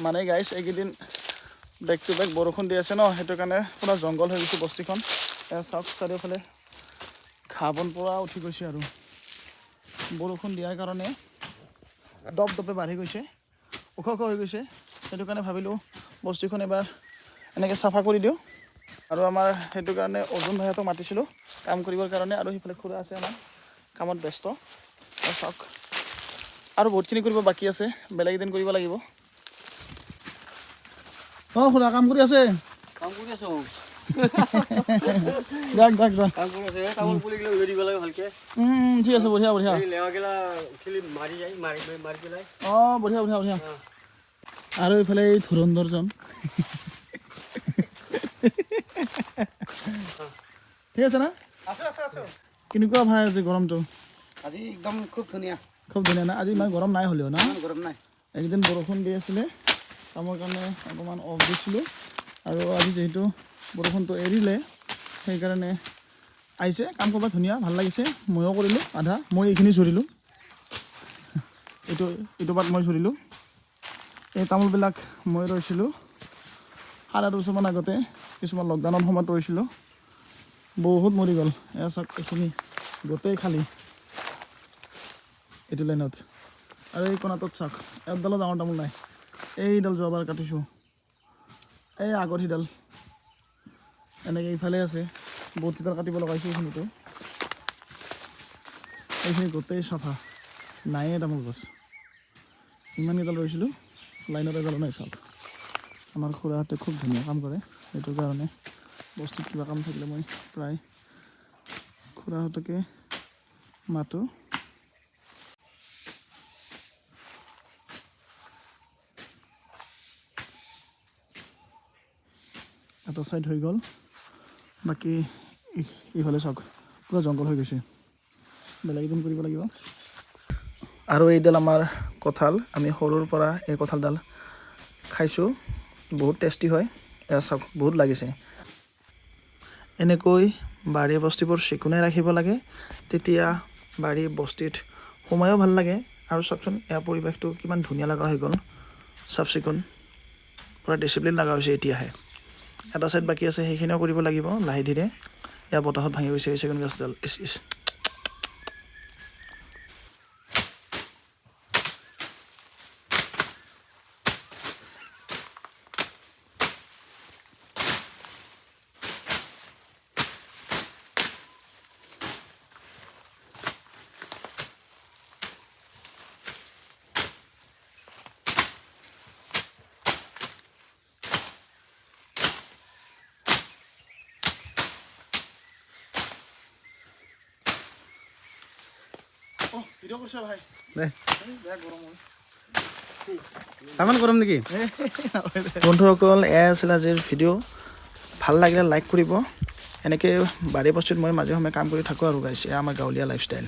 মানে গাইছ, এইকেইদিন বেক টু বেক বৰষুণ দি আছে ন, সেইটো কাৰণে পূৰা জংঘল হৈ গৈছে বস্তিখন। এয়া চাওক, চাৰিওফালে ঘাঁহ বন পূৰা উঠি গৈছে আৰু বৰষুণ দিয়াৰ কাৰণে দপ দপে বাঢ়ি গৈছে, ওখ ওখ হৈ গৈছে। সেইটো কাৰণে ভাবিলোঁ বস্তিখন এবাৰ এনেকৈ চাফা কৰি দিওঁ। আৰু আমাৰ সেইটো কাৰণে অৰ্জুন ভাইহঁতক মাতিছিলোঁ কাম কৰিবৰ কাৰণে। আৰু সিফালে খুৰা আছে আমাৰ কামত ব্যস্ত। আৰু চাওক, আৰু বহুতখিনি কৰিব বাকী আছে, বেলেগ এদিন কৰিব লাগিব। অঁ খুৰা, কাম কৰি আছে? কাম কৰি আছো। যাক যাক যাক। কাম কৰি আছে। তামোল পুলিগিলা উঘালি দিব লাগে ভালকে। ঠিক আছে, বঢ়িয়া বঢ়িয়া। এই লেৱাগিলা উঠিলি মাৰি যায়, মাৰি মাৰি পেলাই। অঁ, বঢ়িয়া বঢ়িয়া বঢ়িয়া। আৰু এইফালে এই ধুৰন্ধৰজন। ঠিক আছে না? আছে আছে আছে। কেনেকুৱা ভাই আজি গৰমটো? আজি একদম খুব ধুনীয়া। খুব ধুনীয়া না? আজি ইমান গৰম নাই হ'লেও না? ইমান গৰম নাই। এইকেইদিন বৰষুণ দি আছিলে, কামৰ কাৰণে অকণমান অফ দিছিলোঁ। আৰু আজি যিহেতু বৰষুণটো এৰিলে, সেইকাৰণে আহিছে কাম কৰিব, ধুনীয়া ভাল লাগিছে। ময়ো কৰিলোঁ আধা, মই এইখিনি চৰিলোঁ, এইটো পাত মই চৰিলোঁ। এই তামোলবিলাক মই ৰুইছিলোঁ 8.5 বছৰমান আগতে, কিছুমান লকডাউনৰ সময়ত ৰুইছিলোঁ, বহুত মৰি গ'ল। এয়া চাওক, এইখিনি গোটেই খালী এইটো লাইনত। আৰু এই কোণাটোত চাওক, একডালো ডাঙৰ তামোল নাই। এইডাল যোৱাবাৰ কাটিছোঁ, এই আগৰ সিডাল এনেকৈ ইফালে আছে, বহুত কেইডাল কাটিব লগাইছোঁ। এইখিনিতো এইখিনি গোটেই চাফা, নায়ে তামোল গছ। ইমানকেইডাল ৰুইছিলোঁ, লাইনত এডালো নাই। চাওক, আমাৰ খুৰাহঁতে খুব ধুনীয়া কাম কৰে, সেইটো কাৰণে বস্তিত কিবা কাম থাকিলে মই প্ৰায় খুৰাহঁতকে মাতোঁ। এটা ছাইড হৈ গ'ল, বাকী ইফালে চাওক পূৰা জংঘল হৈ গৈছে, বেলেগ এদিন কৰিব লাগিব। আৰু এইডাল আমাৰ কঁঠাল, আমি সৰুৰ পৰা এই কঁঠালডাল খাইছোঁ, বহুত টেষ্টি হয়। এয়া চাওক, বহুত লাগিছে। এনেকৈ বাৰী বস্তিবোৰ চিকুণাই ৰাখিব লাগে, তেতিয়া বাৰী বস্তিত সোমায়ো ভাল লাগে। আৰু চাওকচোন, এয়া পৰিৱেশটো কিমান ধুনীয়া লগা হৈ গ'ল, চাফ চিকুণ, পূৰা ডিচিপ্লিন লগা হৈছে। এতিয়াহে এটা ছাইড বাকী আছে, সেইখিনিও কৰিব লাগিব লাহে ধীৰে। এয়া বতাহত ভাঙি গৈছে এই চেগুন গছডাল। ইচ ইচ। তামান গৰম নেকি? বন্ধুসকল, এয়াই আছিল আজিৰ ভিডিঅ'। ভাল লাগিলে লাইক কৰিব। এনেকৈ বাৰী বস্তিত মই মাজে সময়ে কাম কৰি থাকোঁ আৰু গাইছ, এয়া আমাৰ গাঁৱলীয়া লাইফষ্টাইল।